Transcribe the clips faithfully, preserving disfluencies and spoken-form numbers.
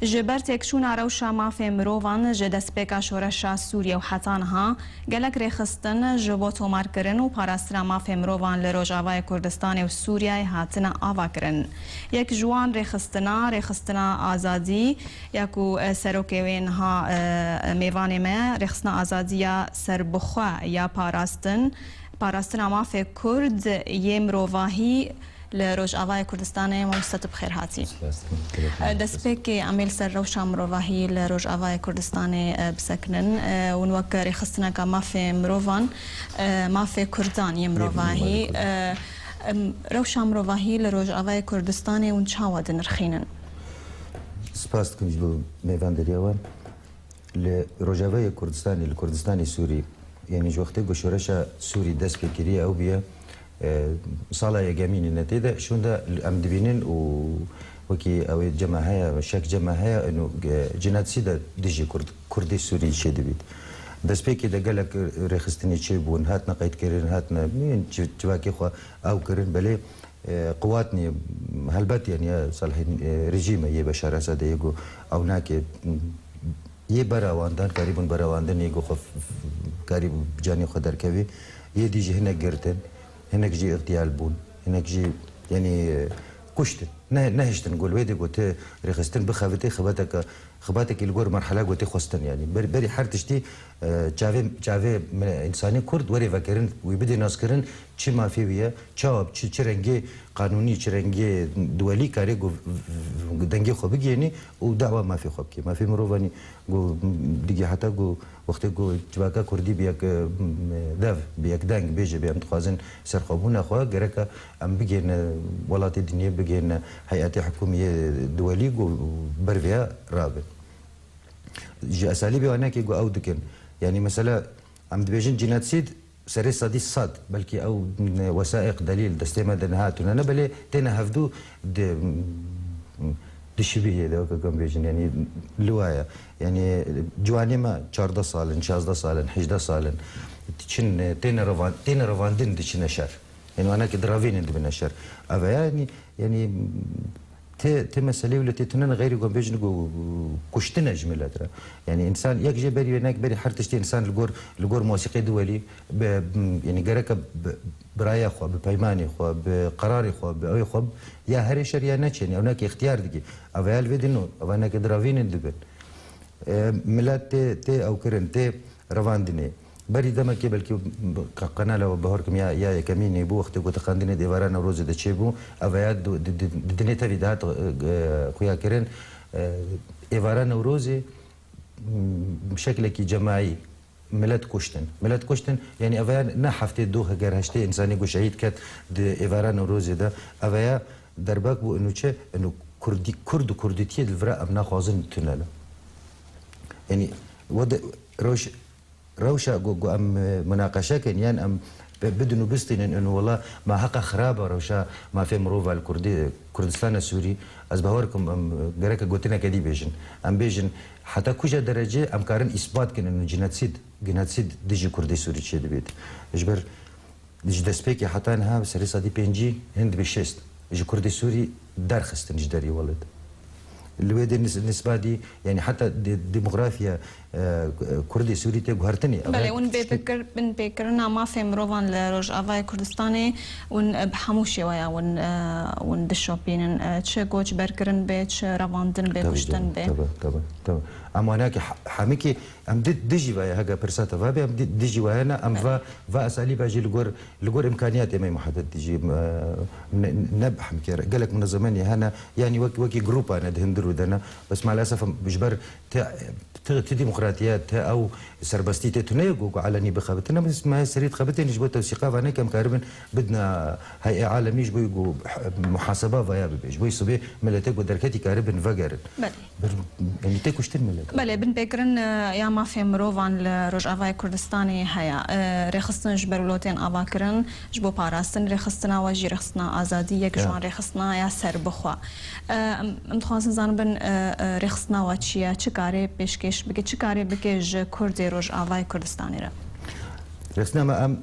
Ji ber têkçûna rewşa mafê mirovan ji destpêka şoreşa Sûriyê û heta niha, gelek rêxistin ji bo tomarkirin û parastina mafê mirovan li Rojavayê Kurdistanê û Sûriyeyê hatine avakirin. Yek ji wan rêxistina, Rêxistina Azadî, ya ku, e, serokê wê niha, e, mêvanê me, Rêxistina Azadî ya Serbixwe ya Parastin, Parastina Mafê Kurd yê Mirovahî, Li Rojavayê Kurdistanê mamoste tu bi xêr hatî. Spas dikim. Gelek memnun. Destpêkê em ê li ser rewşa mirovahî li Rojavayê Kurdistanê, e, bisekinin. E, hûn wek rêxistineka mafê mirovan, e, mafê Kurdan yê mirovahî, mirovahî. E, em, rewşa mirovahî li Rojavayê Kurdistanê hûn çawa dinirxînin? Spas dikim ji bo mêvandariya wan. Li Rojavayê Kurdistanê, li Kurdistanê Sûrî, yanî ji wextê ku şoreşa Sûrî dest pê kiriye, ew bûye, e, sala yekemîn e tê de, şûnde em dibînin û wekî ew ê cema heye, şek cema heye, ino, e, cînatsî de dijî Kurd, Kurdê Sûrî çêdibît. Destpêkê de gelek rêxistinê çêbûn, hatine qeydkirin, hatine, yên ci-, civakê xwe ew kirin, belê, e, quwatnê, helbet, yanî, ya Salihê, e, rejîm e, yê Beşar Esadê, yê ku ew nake, yê bera wan dan, karîbûn bera wan din, yê ku xwe f-, f-, karî bi canê xwe derkevî, yê dî jî hinek girtin, hinek jî îxtiyal bûn, hinek jî, yanî, e, kuştin. Ne, nehiştin ku li wê dê ku ti rêxistin bixebitê, xebateke, xebatekî li gor merhela ku tê xwestin, yanî. Ber-, berî her tiştî, e, çavê, çavê me, însanê Kurd werê vekirin, wî bidê naskirin, çi mafê wî ye, çawa, çi, çi rengê qanûnî, çi rengê duwelî karê ku v-, v-, dengê xwe bigihînî û dawa mafê xwe bikê. Mafê mirovan î ku digî heta ku wextê ku civaka Kurdî bi yek, e, dev, bi yek deng bêje, bê em dixwazin serxwebûna xwe, gereke em bigihîne welatê dinyê, bigihîne heyetê hikûmî yê duwelî ku ber vêya rabin. Ji esalîbê wanekê ku ew dikin. Yanî mesela em dibêjin cînatsîd, serê sedî sed, belkî ew, e, wesaiq, delîl destê me de niha tune ne, belê têne hevdû di, dişibîhê de, weke ku em bêjin, yanî li wa ye. Yanî ciwanê me çardeh sal in, şazdeh sal in, hejdeh sal in, diçin, e, têne revan-, têne revandin, diçine şer. Yanî wanekê direvînin dibine şer. Ev e, yanî, yanî, Ti, ti meselê wilo tê tune ne, xeyrî ku em bêjin ku kuştin e ji milet re. Yanî însan yek jê berî wê nek berî her tiştê însan li gor, li gor mosîqê duwelî bi, yanî gereke bi, bi raya xwe, bi peymanê xwe, bi qerarê xwe, bi ewê xwe ya herê şer ya neçê. Yanî ew neke îxtiyar dikî. Ev ya li vê din û ev neke diravînin dibin. E, milet tê, tê ew kirin, tê revandinê. Berî demekê belkî qe-, qenala we bahar kim ya, ya yekemînê bû, wextê ku teqandinê di êvara Newrozê de çêbû, ev ya di, di, di, di dinê tevî de hat, e, xuya kirin, e, êvara Newrozê, m, bi şeklekî cemayî milet kuştin. Milet kuştin, yanî ev ya ne heftê du heger heştê însanê ku şehîd ket di êvara Newrozê de, ev ya derbak bû, inu çi, inu Kurdî, Kurd û Kurdîtiyê li vira em naxwazin tunele. Yanî we de roj Rewşa ku, ku em, e, munaqeşe kin, yan em bi-, bidin û bistînin, in wela ma heqa xirab e rewşa mafê mirova li Kurdî-, Kurdistana Sûrî, ez bawer kim em, e, gereke gotineke dî bêjin. Em bêjin, heta kuja derecê em karin îsbat kin, in cînatsîd, genotîd dijî Kurdê Sûrî çêdibêt. Ji ber Ji destpêkê heta niha serê sedî pêncî hin dibe şêst ji Kurdê Sûrî derxistin ji derî welêt. Li wê de nis-, nisba dî, yanî heta de-, demografiya, e, Kurdê Sûrî tê guhertinê. Belê, hûn bê pêkir-, binpêkirina mafê mirovan li Rojavayê Kurdistanê hûn, e, bi hemû şêweya hûn, e, hûn dişopînin. E, çi koçberkirin bê, çi revandin bê, kuştin bê. Tabii, tabii, tabii. Em wanakî he-, hemikî Em di, dijî vaya, heke pirsa te va bê, em di, dijî vaya ne, em va, va esalîba jî li gor, li gor îmkaniyatê me muhedet dijî, em, e, ne, ne bi hemkê re. Gelek munezemenê hene, yanî wek, wekî grupa ne di hundir û de ne. Bes maalesef em ji ber ti, ti, ti demokratiye, ti ew serbestî tê tune ye ku, ku elenî bixebitine, bes me serî dixebitên ji bo tewsîqa vane ke em karibin bidine heyê alemî ji bo ku muhaseba vaya bibe. Ji bo sibê miletê ku derketî karibin vegerin. Belê. Bir, yanî tê kuştin milet. Belê, binpêkirin, e, ya mafê mirovan li Rojavayê Kurdistanê heye. E, rêxistin ji ber wilo tên avakirin, ji bo parastin rêxistina we jî rêxistina azadî, yek ji wan rêxistina ya serbixwe. E, em, em dixwazin zanibin, e, e, rêxistina we çi ye, çi karê pêşkêş bike, çi karê bike ji Kurdê Rojavayê Kurdistanê re? Rêxistina me em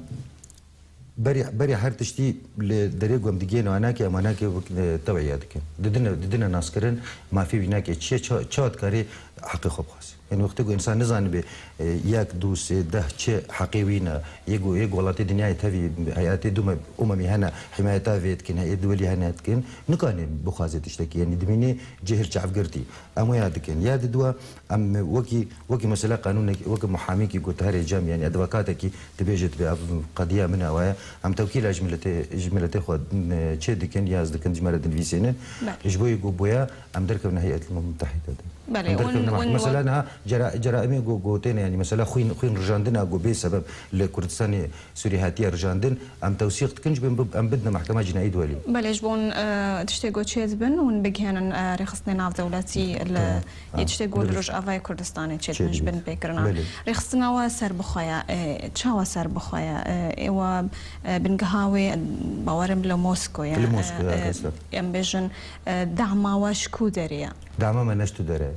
Berî, berî her tiştî li derê ku em digihên wanakê, em wanakê wek, e, tewîya dikin. Didine, didine naskirin, mafê wî nake çi ye, ça-, çawa dikarê heqê xwe bixwaze. Yanî wextê ku însan nizanibe, e, yek, du, sê, deh çi heqê wî ne, yê ku, yê ku welatê dinyayê tevî heyetê du me-, umemî hene, himayeta vê dikin, heyetê duwelî hene dikin, nikane bixwaze tiştekî. Yanî dimînê cihil çavgirtî. Em waya dikin. Ya diduwa, em wekî, wekî mesela qanûnek, wekî muhamîkî ku tu herê cem, yanî advokatekî dibêje, dibê ev qediya min e, waya. Em tewkîla ji miletê, ji miletê xwe, e, çê dikin, yaz dikin, ji me re dinivîsînin. Belê. Ji bo yê ku boya em derkevine Heyet Umem Mutehîde de. Belê, Em derkevine hûn, mahkeme. hûn Mesela niha cera-, ceraimê ku, ku têne, yanî mesela xwîn, xwîn rijandina ku bê sebeb li Kurdistanê Sûrî hatiye rijandin, em tewsîq dikin, ji bin bi-, em bidine Mehkema Cînayî Duwelî. Belê, ji bo hûn, e, tiştê ku çê dibin, hûn bigihênin, e, rêxistinê navdewletî li Tamam. yê tiştê ku li Rojavayê Kurdistanê çê dibin, ji bin pêkirina. Belê. Rêxistina we serbixwe ye, e, çawa serbixwe ye? E, ê we, e, bingeha wê, bawerim li Moskoyê ye. Li Moskoyê, e, e, rêsta. Em bêjin, e, dema we ji ku derê ye? Dema me ne ji tu derê ye.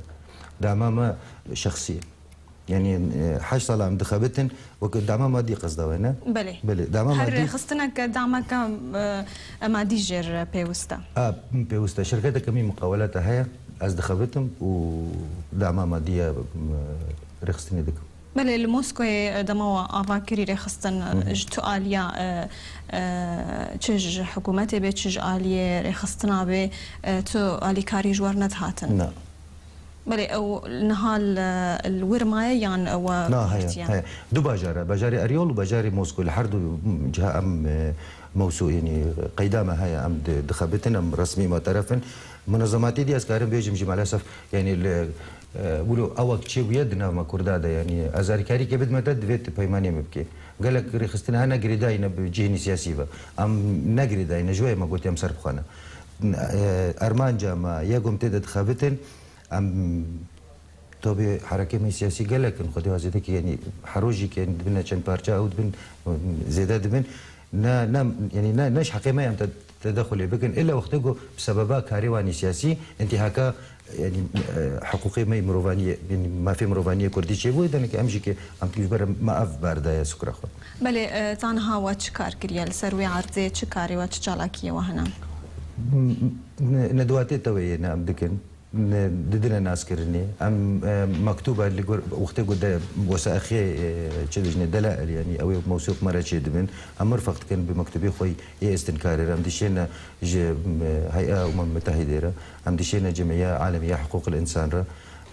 Dema me şexsî ye. Yanî, e, heşt sala em dixebitin, wek dama madî qesda we, ne? Belê. Belê, dama Her madî rêxistineke dameke, e, madî jê re pêwist e. A, pêwist e. Şirketeke min muqawelata heye, ez dixebitim û dama madî ya, e, rêxistinê dikim. Belê, li Moskoyê, e, dema we ava kirî rêxistin, e, Hı hı. ji tu aliya, e, e, çi ji hikûmetê bê, çi ji aliyê rêxistina bê, e, tu alîkarî ji we re nedihatin? Na. Belê, ew niha li, li wir maye yan ew Na, heye, girtiye? Heye. Du bajar e, bajarê Eryol û bajarê Mosko, li her du ciha em, e, mewsû, yanî qeyda me heye, em di-, dixebitin, em resmî me teref in. Munezematê dî ez karim bêjim jî, malesef, yanî li, e, wilo ewek çêbûye di nav me Kurda de, yanî ez alîkarîkê bidime te, divê tu peymanê min bikê. Gelek rêxistin hene girêdayî ne bi cihînî siyasî ve. Em ne girêdayî ne, ji wê me gotiye em ser bixwe ne. E, armanca me, yek ku em tê de dixebitin, Em tabî herekê me siyasî gelek in, Xwedê wazê dike, yanî her rojî ke dibine çend parça ew dibin, zêde dibin. Ne, ne, yanî ne, ne ji heqê me em te, tedexulê bikin. Îlla wextê ku bi sebeba karê wan ê siyasî, întîhaka, yanî, e, hiqûqê me yê mirovaniyê, yanî mafê mirovaniyê Kurdî çêbû, dene ke em jî ke em ji ber me ev bar daye sukra xwe. Belê, e, ta niha we çi kar kiriye? Li ser wê erdê çi karê we, çi çalakiyê we hene? Ne, ne duatê teweyê ne em dikin. Ne, didine naskirinê. Em, e, mektûba li gor, wextê ku de wesaixê, e, çi dijne delail, yanî ew ê mewsûf me re çê dibin. Em mirfeq dikin bi mektûbê xwe yê istinkarê re. Em dişêne ji, e, Hey'a Umem Mitehîdê re. Em dişêne Cemiya Alemiya Hiqûqil Însan re.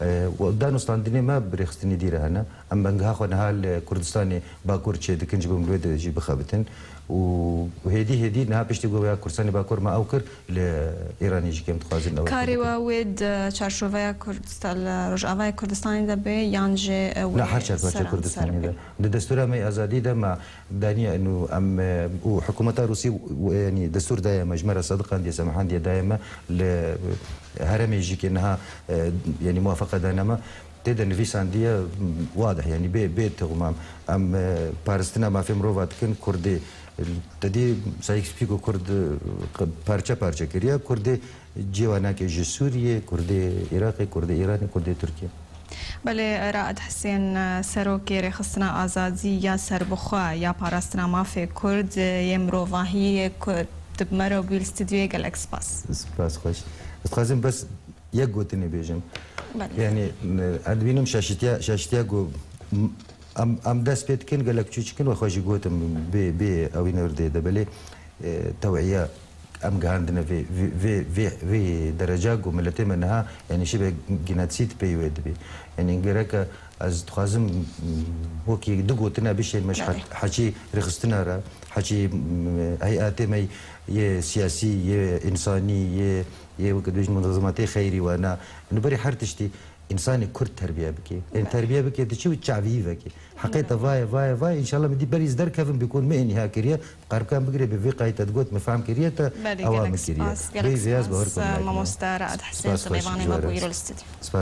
E, û danûstandinê me bi rêxistinê dî re hene. Em bengeha xwe niha li Kurdistanê Bakur çê dikin, ji bo em li wê de jî bixebitin. Û hêdî hêdî niha piştî ku ya Kurdistanê Bakur me ew kir, li Îranê jî kêm dixwazin ew Karê we wê di çarşoveya Kurdistan, li Rojavayê Kurdistanê de bê yan jî, e, wê Na, her çar parça seranser Kurdistanê bê? De. Di destûra me yê azadî de me daniye û em, e, û hikûmeta Rûsî, w-, yanî destûr daye me, ji me re sediqandiye, semihandiye daye me, li herêmê jî ke niha, e, yanî muwafeqa dane me, tê de nivîsandiye, wadih, yanî bê, bê tewmam. Em, e, parastina mafê mirova dikin, Kurdê, te dî Sykes-Picot Kurd, e, parçe parçe kiriye, Kurdê cêwanakê ji Sûriyê, Kurdê Iraqê, Kurdê Îranê, Kurdê Tirkiyê. Belê, Raed Hisên, serokê Rêxistina Azadî ya Serbixwe ya Parastina Mafê Kurd, yê Mirovahiyê ku tu bi me re bûyî li stûdyoyê, gelek spas. Spas xweş. Ez dixwazim bes yek gotinê bêjim. Belê. Yanî, em dibînim şaşitiya, şaşitiya ku m-, em, em dest pê dikin, gelek çûçik in, we xwe jî gotim, bê, bê ewî nerdê de belê, e, tewiya em gihandine vê, vê, vê, vê, vê dereca ku miletê me niha, yanî şibe genocîd pey wê dibê. Yanî gereke ez dixwazim, m, wekî du gotina bişên me ji Belê. Heçî rêxistina re, heçî, m, heyetê me yê siyasî, yê însanî, yê, yê wekî dibêjin munezematê xeyrî wana. Li berî her tiştî însanê Kurd terbiye bike. Yanî Belê. Terbiye bike, di çi çavî veke. Heqê te vaye, vaye, vaye, înşallah min dî berî ez derkevim bikûn me ênî ha kiriye. Qeribkan bigire bi vê qayî te digot, min fehm kiriye te, Belê, ewa gelek min kiriye. Spas, gelek Bê vêyaz spas, bahar kiriye. Mamoste Raed Hisên, Spas xweş, mêvanê me bû îro li stûdyo. Spas.